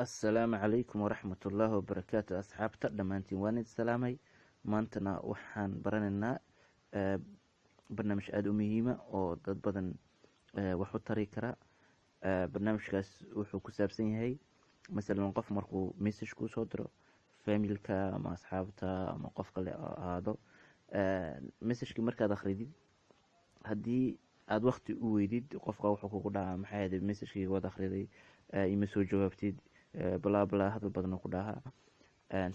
Assalaamu calaykum waraxmatullaahi wabarakaatu. Asxaabta dhammaantiin waan idin salaamay. Maantana waxaan baranaynaa barnaamij aada u muhiima oo dad badan wax u tari kara. Barnaamijkaas wuxuu ku saabsan yahay, masalan, qof markuu message kuu soo diro, familka ama asxaabta ama qof kale oo ahaado, messagekii markaad akhridid, haddii aada waqti u weydid, qofka wuxuu kugu dhahaa: "Maxay ahayd messagekii waad akhriday, ima soo jawaabtid?" Bla bla, hadal badan oo ku dhahaa.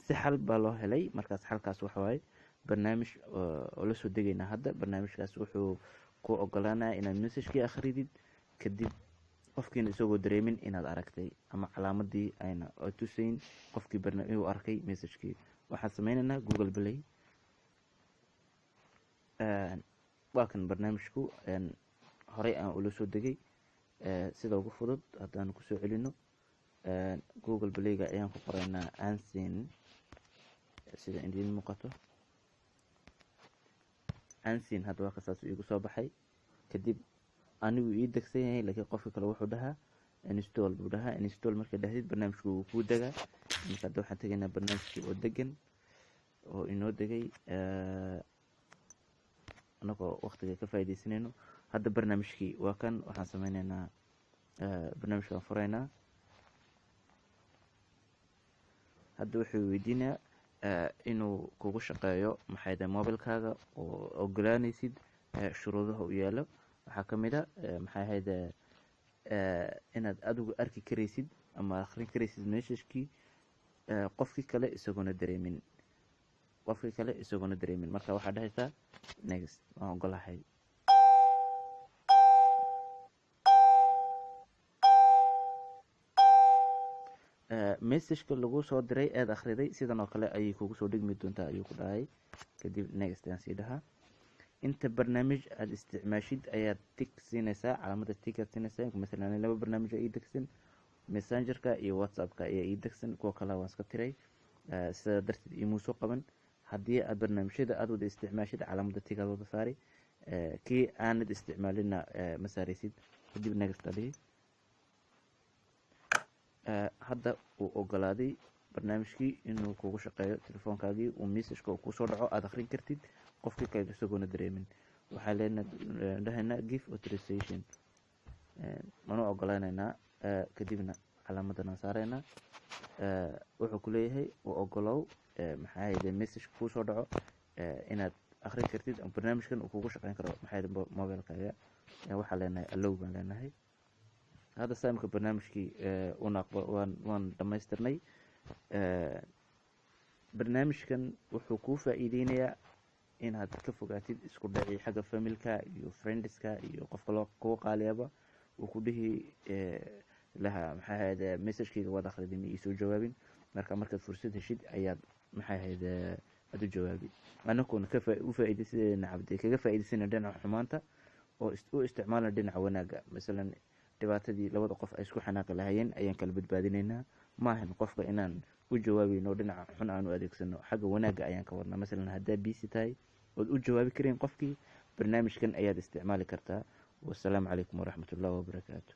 Si xal baa loo helay. Markaas xalkaas waxa waaye barnaamij oo la soo degaynaa hadda. Barnaamijkaas wuxuu ku ogolaanaya inaad messagekii akhridid, kadib qofkiina isagoo dareemin inaad aragtay ama calaamadii ayna tusayn qofkii inuu arkay messagekii. Waxaan sameyneynaa Google Play. Waa kan barnaamijku, horey aan ula soo degay. Sida ugu fudud haddaan kusoo celino, Google Playga ayaan ku qoraynaa Unseen. Sida idiin muuqato, Unseen hadda waa kasaas iigu soo baxay. Kadib anigu ii degsan yahay, laakiin qofka kale wuxuu dhahaa install buu dhahaa. Install marka dhahdid, barnaamijku wuu kuu degaa. Marka hadda waxaan tegaynaa barnaamijkii oo degan oo inoo degay, anagoo waqtiga ka faaideysanayno. Hadda barnaamijkii waa kan. Waxaan sameyneynaa, barnaamijkaan furaynaa. Hadda wuxuu weydiinayaa inuu kugu shaqeeyo, maxay tahay, mobilkaaga oo ogolaanaysid shuruudaha u yaalo. Waxaa kamid a, maxay ahayd, inaad adigu arki karaysid ama akhrin karaysid messagekii qofkii kale isagoona dareemin, qofkii kale isagoona dareemin. Marka waxaad dhahaysaa next, waan ogolahay. Messageka lagu soo diray eed akhriday sidan oo kale ayay kugu soo dhigmi doontaa, ayuu ku dhahay. Kadib next ayaan sii dhahaa. Inta barnaamij aada isticmaashid ayaad tick siinaysaa, calaamada tick aad siinaysaa. Masalan, laba barnaamij ii degsan, Messengerka iyo WhatsAppka ayaa ii degsan, kuwa kale waan iska tiray, sidaa darteed iimuu soo qaban. Haddii aad barnaamijyada aada wada isticmaashid, calaamada tick aad wada saari, kii aanad isticmaalina ma saaraysid. Kadib next dhihi. Hadda uu ogolaaday barnaamijkii inuu kugu shaqeeyo telefoonkaagii, uu messageka uu kusoo dhaco aada akhrin kartid qofkii kale isagoona dareemin. Waxaa leena dhahaynaa give authorization, mana ogolaaneynaa. Kadibna calaamadan aan saareynaa. Wuxuu kuleeyahay u ogolow, maxaa hayde, messageka kusoo dhaco inaad akhrin kartid, barnaamijkan uu kugu shaqeyn karo, maxaa hayde, mobilkaaga. Waxaa leenahay allow baan leenahay. Hadda saamka barnaamijkii una waan dhamaystirnay. Barnaamijkan wuxuu kuu faa-iideynayaa inaad ka fogaatid isku dhaci xagga familka iyo friendska iyo qofka loo kugu qaaliyaba uu ku dhihi lahaa: "Maxay ahayd, messagekeyga waad akhriday, ma iisoo jawaabin?" Marka markaad fursad heshid ayaad, maxay ahayd, aada u jawaabi. Anakuna ka u faa-iideysanayna cabdi kaga faa-iideysana dhinaca xumaanta oo u isticmaalna dhinaca wanaagga. Masalan, dhibaatadii labada qof ay isku xanaaqi lahaayeen ayaan kala badbaadineynaa. Maahan qofka inaan u jawaabayno dhinaca xun aan u adeegsano, xagga wanaagga ayaan ka wadnaa. Masalan, haddaa busy tahay ood u jawaabi karayn qofkii, barnaamijkan ayaad isticmaali kartaa. Wasalaamu calaykum waraxmatullahi wabarakaatu.